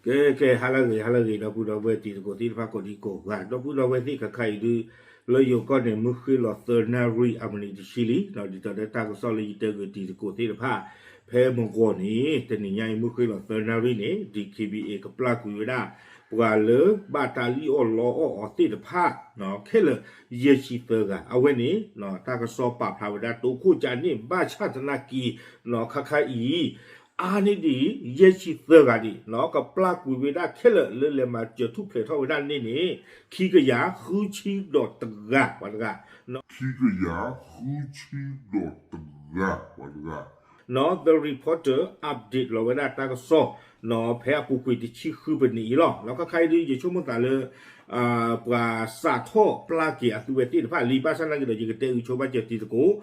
ကဲ ကဲ ဟါလၢအဂ့ၤ ဟါလၢအဂ့ၤ ဒီပုၢ်ဒီဝဲၢ်တံၤသကိးသ့ၣ်တဖၣ်ကိးဒံကိးဂၤ ဒီပုၢ်ဒီဝဲၢ်သ့ၣ်ခဲခါအံၤဒုး လၢယိၤကီၢ်န့ၣ် မုၢ်ဃ့ၢ်လီၤသၢနၣ်ရံၣ်အမံးနံးတဆံလံ ဒ်သိးဒီးတၢ်ကစီၣ်လၢယတဲဂုာ်တံၤသကိးသ့ၣ်တဖၣ် ဖဲမုၢ်ဂီၤန့ၣ် တနံၤညါအံၤ မုၢ်ဃ့ၢ်လီၤသၢနၣ်ရံၣ်န့ၣ် DKBA ကပျၢ်ကွံာ်ဝဲဒၣ် ပှၤလၢဘၣ်တၢ်လံၣ်အီၣ်လီအီၣ်အီၤသ့ၣ်တဖၣ် ခဲလၢာ်ယဲၢ်ဆံသၢဂၤ အဝဲန့ၣ် တၢ်ကစီၣ်ပာ်ဖျါဝဲဒၣ်တိခိၣ်ကၠးန့ၣ် ဘၣ်ဆၣ်သနာ်က့ ခဲခါအံၤ အါန့ၢ်ဒံး ယဲၢ်ဆံသၢဂၤဒံး ကပျၢ်ကွံာ်ဝဲဒၣ်ခဲလၢာ်လၢလဲၤမၤစၢၤထူၣ်ဖျဲးထီၣ်ဝဲဒၣ်န့ၣ်န့ၣ် ခံကယၤဃုဆံဒီးတဂၤပှၤတဂၤ ခံကယၤဃုဆံဒီးတဂၤ ပှၤတဂၤ The Reporter update လီၤဝဲဒၣ်တၢ်ကစီၣ် ဖဲအပူၤကွံာ်တဆံဃုပနံးအံၤလီၤ. ခဲခါအံၤဒုး ယဆိကမိၣ်သးလၢ ပှၤစးထီၣ်ပျၢ်က့ၤအသုဝဲသ့ၣ်တဖၣ်လံ ဘၣ်ဆၣ်သနာ်က့ဒီး ယကတဲအုးဆိဘၣ်စၢၤတံၤသကိး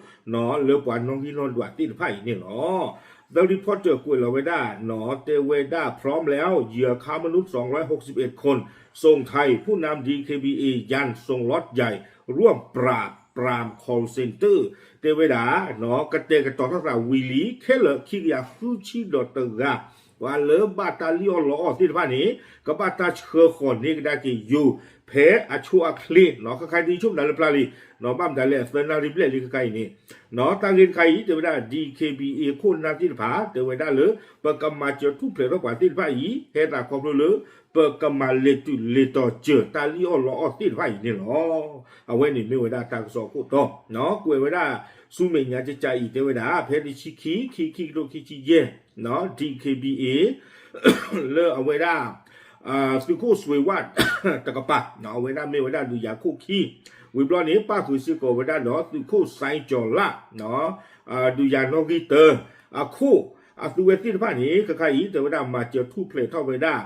လၢပှၤနီၣ်ဂံၢ်နီၣ်ဒွးသ့ၣ်တဖၣ်အံၤန့ၣ်လီၤ. The Reporter ကွဲးလီၤဝဲဒၣ် တဲဝဲဒၣ် พร้อมแล้ว เหยื่อค้ามนุษย์ สองร้อยหกสิบเอ็ดคน ส่งไทย ผู้นำ ดีเคบีเอ ยันส่งล็อตใหญ่ ร่วมปราบปราม call center တဲဝဲဒၣ် ကတဲာ်ကတီၤထီၣ်သးဝံၤလံ ခဲလၢာ်ခံကယၤဃုဆံဒီးတဂၤ ပှၤလၢဘၣ်တၢ်လံၣ်အီၣ်လီအီၣ်သ့ၣ်တဖၣ်န့ၣ် ကဘၣ်တၢ်ဆှၢဃီၤန့ၢ်ကဒါက့ၤယိၤ ဖဲအဆိအချ့ ခဲခါဒ်ဆိကမိၣ်တၢ်လၢပျၢ်လံ ဘၣ်မတၤလဲၣ် အသၢနၣ်ရံၣ်ဘျဲၣ်လံခဲခါအံၤန့ၣ် တၢ်ဂ့ၢ်တခါအံၤ တဲဝဲဒၣ် DKBA ခိၣ်နၢ်သ့ၣ်တဖၣ် တဲဝဲဒၣ်လၢ ပကမၤစၢၤထူၣ်ဖျဲးထီၣ်ပှၤသ့ၣ်တဖၣ်အံၤ ဟဲသးခီဖျိလၢ ပကမၤလဲၤတုၤလဲၤတီၤစၢၤတၢ်လံၣ်အီၣ်လီအီၣ်သ့ၣ်တဖၣ်အံၤန့ၣ်လီၤ. အဝဲန့ၣ်မ့ၢ်ဝဲဒၣ်တၢ်ကစီၣ်ခိၣ်တီ ကွဲးဝဲဒၣ်ဆူမဲာ်ညါကကးအံၤ တဲဝဲဒၣ် ဖဲတဆံခံ ခံ ခံကထိခံဆံယဲၢ် DKBA လၢအဝဲဒၣ် သုးခိၣ်စွ့ၤဝၣ်တကပၤ အဝဲဒၣ်မ့ၢ်ဝဲဒၣ်ဒုးယၤခိၣ်ခံ ဝံၤဘျီန့ၣ် ပၣ်ဃုာ်စ့ၢ်ကီးဝဲဒၣ်ဒီးသုးခိၣ်စဲကၠီၤလၣ် ဒုးယၤနီၣ်ဂံၢ်တၢ အခိၣ် အသုဝဲသ့ၣ်တဖၣ်န့ၣ် ခဲခါအံၤ တဲဝဲဒၣ်မၤစၢၤထူၣ်ဖျဲးထီၣ်ဝဲဒၣ်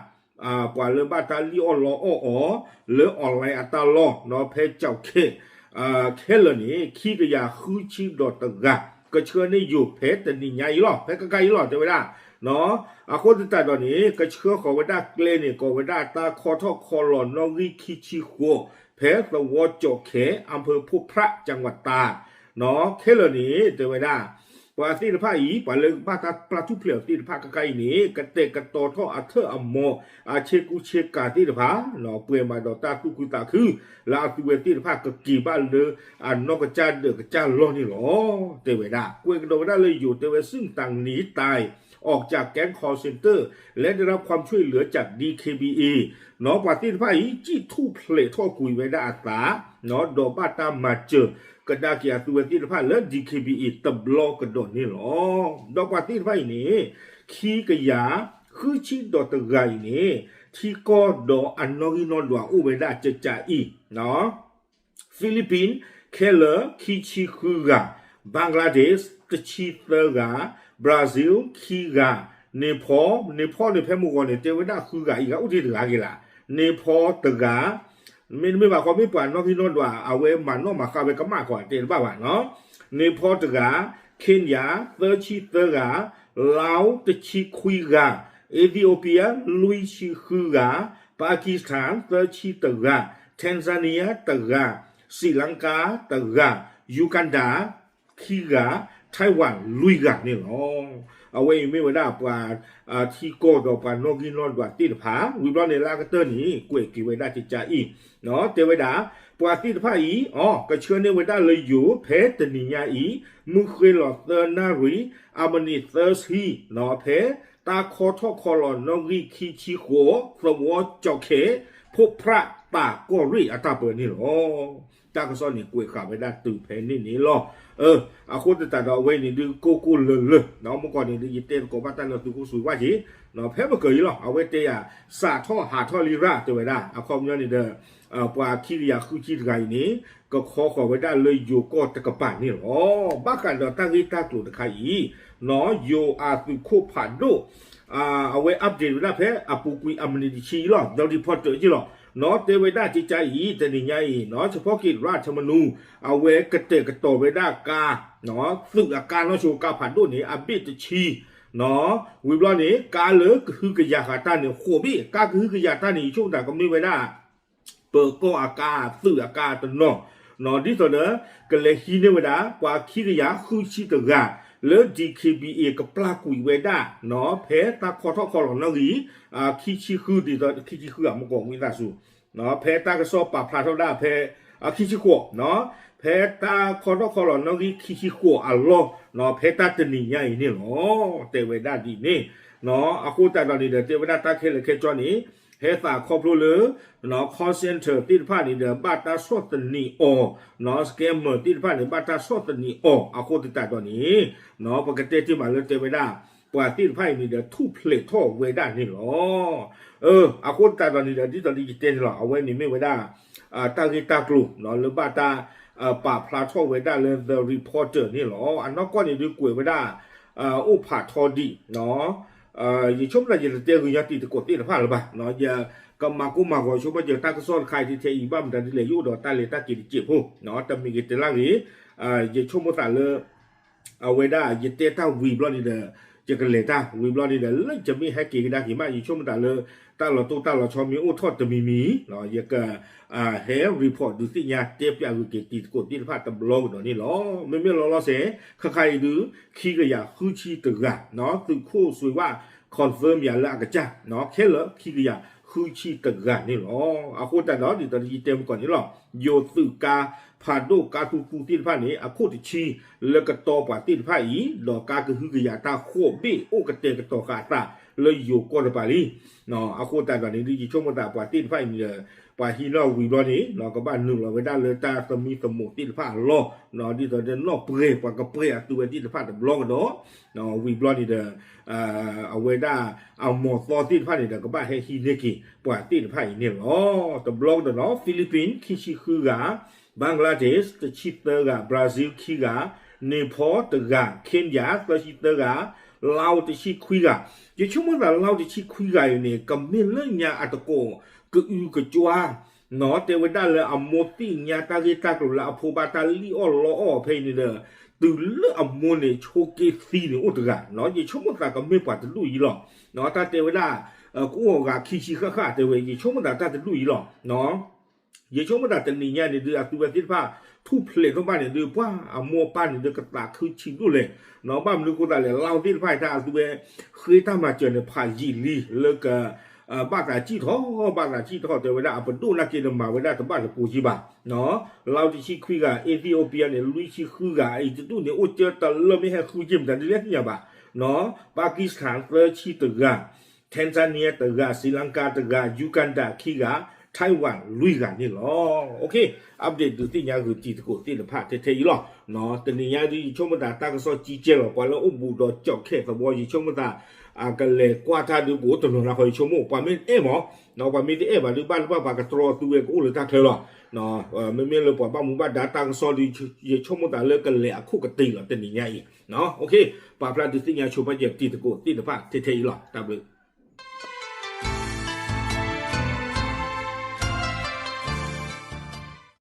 ပှၤလၢဘၣ်တၢ်လံၣ်အီၣ်လီအီၣ်အီၤ လၢ online အတၢ်လီၢ် ဖဲကၠီၣ်ခဲ ခဲလၢာ်န့ၣ် ခံကယၤဃုဆံဒီးတဂၤ ကဆှၢန့ၢ်ယိၤဖဲတနံၤညါအံၤလီၤ ဖဲခဲခါအံၤလီၤ တဲဝဲဒၣ် အဃိသတးဒီးန့ၣ် ကဆှၢဃီၤဝဲဒၣ်ကျဲန့ၣ် ကိးဝဲဒၣ်တၢ်ခီထီၣ်ခီလီၤနီၣ်ဂံၢ်ခံဆံဃိး ဖဲသဝီကၠီၣ်ခဲ အၣ်ဖၢၣ်ဖိဖြၣ် ကၠၣ်ဝးတၢ် ခဲလၢာ်န့ၣ် တဲဝဲဒၣ် ပှၤသ့ၣ်တဖၣ်အံၤ ပှၤလၢဘၣ်တၢ်ပျၢ်ထူၣ်ဖျဲးအီၤသ့ၣ်တဖၣ်ခဲခါအံၤန့ၣ် ကတဲာ်ကတီၤထီၣ်အထၢၣ်အမိၤ အဆ့ကူဆ့ကၤသ့ၣ်တဖၣ် ပှဲၤမးဒီးတၢ်သူၣ်ခုသးခု လၢအသုဝဲသ့ၣ်တဖၣ်ကက့ၤဘၣ်လၢအနီၢ်ကစၢ်ဒၢးကစၢ်လီၢ်န့ၣ်လီၤ တဲဝဲဒၣ် ကွဲးကဒီးဝဲဒၣ်လၢယိၤ တဲဝဲ ซึ่งต่างหนีตายออกจากแก๊ง call center และได้รับความช่วยเหลือจาก ดีเคบีเอ နီၢ်ပှၤသ့ၣ်တဖၣ်အံၤ ကံၣ်ထူၣ်ဖျဲးထီၣ်ကွံာ်ဝဲဒၣ်အသး ဒီးဘၣ်တၢ်မၤစၢၤကဒါက့ၤအသုဝဲသ့ၣ်တဖၣ်လၢ DKBA တဘျီကဒီးန့ၣ်လီၤ. ဒီးပှၤသ့ၣ်တဖၣ်အံၤန့ၣ် ခံကယၤဃုဆံဒီးတဂၤအံၤန့ၣ် ထံကီၢ်ဒီးအနီၣ်ဂံၢ်နီၣ်ဒွးအိၣ်ဝဲဒၣ်ကကးအံၤ Philippines ခဲလၢာ်ခံဆံဃုဂၤ, Bangladesh တဆံသၢဂၤ, Brazil ခံဂၤ, Nepal, Nepal န့ၣ်ဖဲမုၢ်ဂီၤန့ၣ် တဲဝဲဒၣ်ဃုဂၤအံၤ ဂၤအိၣ်တ့ၢ်တဂၤက့ၤလၢ်, Nepal တဂၤ, မ့တမ့ၢ်ဘၣ်ဃီ မ့ၢ်ပှၤနီၣ်ဂံၢ်နီၣ်ဒွး အဝဲမၤနီၣ်မၤဃါဝဲကမၣ်ဃီ တဲတဘၣ်ဘၣ်နီၤ, Nepal တဂၤ, Kenya သၢဆံသၢဂၤ, Laos တဆံခွံဂၤ, Ethiopia လွံၢ်ဆံဃုဂၤ, Pakistan သၢဆံတဂၤ, Tanzania တဂၤ, Sri Lanka တဂၤ, Uganda ခံဂၤ, Taiwan လွံၢ်ဂၤန့ၣ်လီၤ. အဝဲအံၤမ့ၢ်ဝဲဒၣ်ပှၤ ထံကီၢ်ဒီးပှၤနီၣ်ဂံၢ်နီၣ်ဒွးသ့ၣ်တဖၣ် ဝံၤဘျီန့ၣ်လၢအကတၢၢ်န့ၣ် ကွဲးက့ၤဝဲဒၣ်ကကးအံၤ တဲဝဲဒၣ် ပှၤသ့ၣ်တဖၣ်အံၤ အီ ကဆှၢန့ၢ်ဝဲဒၣ်လၢယိၤ ဖဲတနံၤညါအံၤ မုၢ်ဃ့လီၤသၢနၣ်ရံၣ် အမံးနံးသၢဆံ ဖဲ တၢ်ခီထီၣ်ခီလီၤနီၣ်ဂံၢ်ခံဆံဃိး သဝီကၠီၣ်ခဲ ဖိးဖြၣ်တၢ်ကီၢ်ရ့ၣ်အတၢ်ပၢန့ၣ်လီၤ. တၢ်ကစီၣ်န့ၣ် ကွဲးဃာ်ဝဲဒၣ်တုၤဖဲန့ၣ်န့ၣ်လီၤ. အဃိသတးဒီးအဝဲန့ၣ်ဒုး ကိၢ်ကိၢ်လၢၤလၢၤ မုၢ်ကီၢ်န့ၣ်ဒုး ယတဲသကိးဘၣ်တၢ်လၢသုးခိၣ်စွ့ၤဝၣ်က့ၤ ဖဲပကၢၤအံၤလီၤ. အဝဲတဲယၤ စးထီၣ်ဟးထီၣ်လံရၣ် တဲဝဲဒၣ် အခီပညီန့ၣ်ဒီး ပှၤခံကယၤဃုဆံတဂၤအံၤန့ၣ် ကခီဃီၤဝဲဒၣ်လၢယိၤကီၢ်တကပၤန့ၣ်လီၤ. ဘၣ်ဃးဒီးတၢ်ဂ့ၢ်တၢ်ကျိၤတခါအံၤ ယိၤအသုးခိၣ်ဖးဒိၣ် အဝဲ update ဝဲဒၣ်ဖဲအပူၤကွံာ်အမံးနံးတဆံအံၤလီၤ The Reporter က့ၤလီၤ. နီၢ်တဲဝဲဒၣ်ကကးအံၤ တနံၤညါအံၤ နီၢ် ဆၣ်ဖီက့ၤရၣ်ထၢမနူ အဝဲကတဲာ်ကတီၤဝဲဒၣ်ကါ သုးအကါနီၢ်ဆိကါဖးဒိၣ်န့ၣ် အဘ့ၣ်တဆံ ဝံၤဘျီန့ၣ် ကါလၢကဟုကယာ်ဃာ်တၢ်န့ၣ် ဃိးဘ့ၣ် ကါကဟုကယာ်တၢ်န့ၣ် ယဆိကမိၣ်တၢ်ကမ့ၢ်ဝဲဒၣ် ပၢၤကီၢ်အကါ သုးအကါတနီၤ ဒ်သိးဒီး ကလဲၤဟံးန့ၢ်ဝဲဒၣ် ပှၤခံကယၤဃုဆံတဂၤ လၢ D K B A ကပျၢ်ကွံာ်ဝဲဒၣ် ဖဲတၢ်ခီထီၣ်ခီလီၤနီၣ်ဂံၢ် ခံဆံဃု ဒ်သိးခံဆံဃု အမူကီၢ်ဝံသးစူၤ ဖဲတၢ်ကစီၣ်ပာ်ဖျါထီၣ်ဝဲဒၣ်ဖဲ ခံဆံဃိး ဖဲတၢ်ခီထီၣ်ခီလီၤနီၣ်ဂံၢ်ခံဆံဃိးအလီၢ် ဖဲတၢ်တနံၤညါအံၤန့ၣ်လီၤ. တဲဝဲဒၣ်ဒ်န့ၣ် အဃိသတးဒီးန့ၣ်ဒီး တဲဝဲဒၣ်တၢ်ခဲလၢာ်ခဲဆ့န့ၣ် ဟဲသးခီဖျိလၢ call center သ့ၣ်တဖၣ်န့ၣ်ဒီး ဘၣ်တၢ်ဆီၣ်သနံးအီၤ scammer သ့ၣ်တဖၣ်န့ၣ် ဘၣ်တၢ်ဆီၣ်သနံးအီၤ အဃိသတးဒီးန့ၣ် ပကတဲတ့ၢ်မးလၢတဲဝဲဒၣ် ပှၤသ့ၣ်တဖၣ်အံၤန့ၣ်ဒီး ထူၣ်ဖျဲးထီၣ်ဝဲဒၣ်န့ၣ်လီၤ. အဃိသတးဒီးန့ၣ်ဒီး ဒ်သိးလၢယတဲန့ၣ်လီၤ အဝဲန့ၣ်မ့ၢ်ဝဲဒၣ် တၢ်ဂ့ၢ်တၢ်ကျိၤ လၢဘၣ်တၢ် ပာ်ဖျါထီၣ်ဝဲဒၣ်လၢ The Reporter န့ၣ်လီၤ. အနီၢ်ကီၢ်န့ၣ်ဒုးကွဲးဝဲဒၣ် အိၣ်ဖးထီဒံး ယဆိကမိၣ်သးယတတဲဂုာ်ညါတံၤသကိးသ့ၣ်တဖၣ်လၢၤဘၣ်, ယကမၤကိၢ်မၤဂီၤဆိကမိၣ်ယတၢ်ကစီၣ်တခါအံၤထဲအံၤ ဘၣ်မတၤဒ်လဲၣ် ယအိၣ်ဒီးတၢ်လဲၤတၢ်က့ၤတစဲးဖိ, တမ့ၢ်ဂ့ၤတဲလၢဂ့ၤ, ယဆိကမိၣ်သးလၢ အဝဲဒၣ်ယတဲတၢ်ဝံၤဘျီန့ၣ်ဒီး ယကလဲၤတၢ်ဝံၤဘျီန့ၣ်ဒီး လၢယမ့ၢ်ဟဲက့ၤကဒါက့ၤမး ယဆိကမိၣ်သးလၢ တၢ်လီၤတိၢ်တၢ်လီၤဆီမ့ၢ်အိၣ်ထီၣ်တမံၤမံၤ ယက ဟဲ report ဒုးသ့ၣ်ညါတဲပၠးဂုာ်က့ၤတံၤသကိးသ့ၣ်တဖၣ်တဘျီကဒီးန့ၣ်လီၤ. မ့မ့ၢ်လီၤလီၤဆဲး ခါခါအံၤဒုး ခံကယၤဃုဆံတဂၤ သုးခိၣ်စွ့ၤဝၣ် confirm ယၤလၢအကစၢ် ခဲလၢာ်ခံကယၤဃုဆံတဂၤန့ၣ်လီၤ. အဃိသတးဒီး ဒ်သိးယတဲမုၢ်ကီၢ်န့ၣ်လီၤ. ယိၤသုးကါ ဖးဒိၣ်ကါသူသူသ့ၣ်တဖၣ်န့ၣ် အခိၣ်တဆံ လၢကတီၤပှၤသ့ၣ်တဖၣ်အံၤ ဒီးကါကဟုကယာ်တၢ်ဃိးဘ့ၣ်အိၣ်ကတဲာ်ကတီၤဃာ်အသးလၢယိၤကီၢ်တပၤလံ. အဃိသတးဒီးန့ၣ်ဒုး ယဆိကမိၣ်သးပှၤသ့ၣ်တဖၣ်အံၤန့ၣ်ဒီး ပှၤဟံးန့ၢ်ဝံၤဘျီန့ၣ် ကဘၣ်နုာ်လီၤဝဲဒၣ်လၢတၢ်သမံသမိးသ့ၣ်တဖၣ်အလီၢ် ဒ်သိးဒီးနီၣ်ပှဲၤ ပှၤကပှဲၤအသုးဝဲသ့ၣ်တဖၣ်တဘျီကဒီး ဝံၤဘျီန့ၣ်ဒီး အဝဲဒၣ်အမီၤသီသ့ၣ်တဖၣ်န့ၣ်ဒီး ကဘၣ်ဟဲဟံးန့ၢ်က့ၤပှၤသ့ၣ်တဖၣ်အံၤန့ၣ်လီၤ. တဘျီကဒီးနီၤ Philippines ခံဆံဃုဂၤ, Bangladesh တဆံသၢဂၤ, Brazil ခံဂၤ, Nepal တဂၤ, Kenya သၢဆံသၢဂၤ, Laos တဆံခွံဂၤ, ယဆိကမိၣ်သး Laos တဆံခွံဂၤအံၤန့ၣ် ကမ့ၢ်လၢညါအတကိးကအုကကွါ တဲဝဲဒၣ်လၢအမိၢ်သ့ၣ်ညါတၢ်ဂ့ၢ်တၢ်ကျိၤလၢအဖိဘၣ်တၢ်လံၣ်အီၣ်လီအီၣ်ဖဲအံၤန့ၣ်ဒီး တုၤလၢအမိၢ်န့ၣ်ဆိးက့သံန့ၣ်အိၣ်တဂၤ, ယဆိကမိၣ်သးကမ့ၢ်ပှၤတဒူၣ်အံၤလီၤ. တၢ်တဲဝဲဒၣ် ကအိၣ်အဂၤခံဆံဃၣ်ဃၣ်တဲဝဲ ယဆိကမိၣ်သးတၢ်တဒူၣ်အံၤလီၤ. ယဆိကမိၣ်သးတနံၤညါန့ၣ်ဒုး အသုးဝဲသ့ၣ်တဖၣ် ထူၣ်ဖျဲးထီၣ်ဘၣ်န့ၣ်ဒုး ပှၤအမိၢ်အပၢ်န့ၣ်ဒုး ကသးခုဆံးဒိၣ်လဲၣ်. ဘၣ်မနုၤအဃိသတးလဲၣ် လၢအဝဲသ့ၣ်တဖၣ်အံၤတၢ်အသုးဝဲ ဃ့တၢ်မၤစၢၤန့ၣ် ဖးယံာ်လံ လၢက ဘၣ်သးစံၣ်ထီၣ် ဘၣ်သးစံၣ်ထီၣ် တဲဝဲဒၣ် အပဒိၣ်နာ်က့ဒီးမၤဝဲဒၣ်တဘၣ်တပူၤကံဘၣ်. Laos တဆံခွံဂၤ, Ethiopia န့ၣ် လွံၢ်ဆံဃုဂၤ, အံၤတဒူၣ်န့ၣ် အိၣ်ကၢတလၢမ့ၢ်ဟဲဃုက့ၤမတၤဒ်လဲၣ်သ့ၣ်ညါဘၣ်. Pakistan သၢဆံတဂၤ, Tanzania တဂၤ, Sri Lanka တဂၤ, Uganda ခံဂၤ, Taiwan လွံၢ်ဂၤန့ၣ်လီၤ. update ဒုးသ့ၣ်ညါဂုာ်တံၤသကိးသ့ၣ်တဖၣ်ထဲထဲအံၤလီၤ. တနံၤညါဒုး ယဆိကမိၣ်သးတၢ်ကစီၣ်ကံကဲလီၤ ပှၤလၢအိၣ်ဘူးဒီးကၠီၣ်ခဲသဝီ ယဆိကမိၣ်သး ကလဲၤကွၢ်တၢ်ဒုးကအိၣ်တနီၤနီၤဃီ ယဆိကမိၣ် ပှၤမ့ၢ်တအဲၣ်မး, ပှၤမ့ၢ်တအဲၣ်ဘၣ်ဒုး ဘၣ်တဘၣ်ပှၤကတြီအသုးဝဲကအိၣ်လၢတၢ်ချၢလီၤ. မ့မ့ၢ်လၢပှၤဘၣ်မူဘၣ်ဒါတၢ်ကစီၣ်ဒုး ယဆိကမိၣ်သးလၢကလဲၤအခိၣ်ကတ့ၢ်လီၤ တနံၤညါအံၤ. ပာ်ဖျါဒုးသ့ၣ်ညါဆိပာ်စၢၤတံၤသကိးသ့ၣ်တဖၣ်ထဲထဲအံၤလီၤ. တၢ်ဘျုး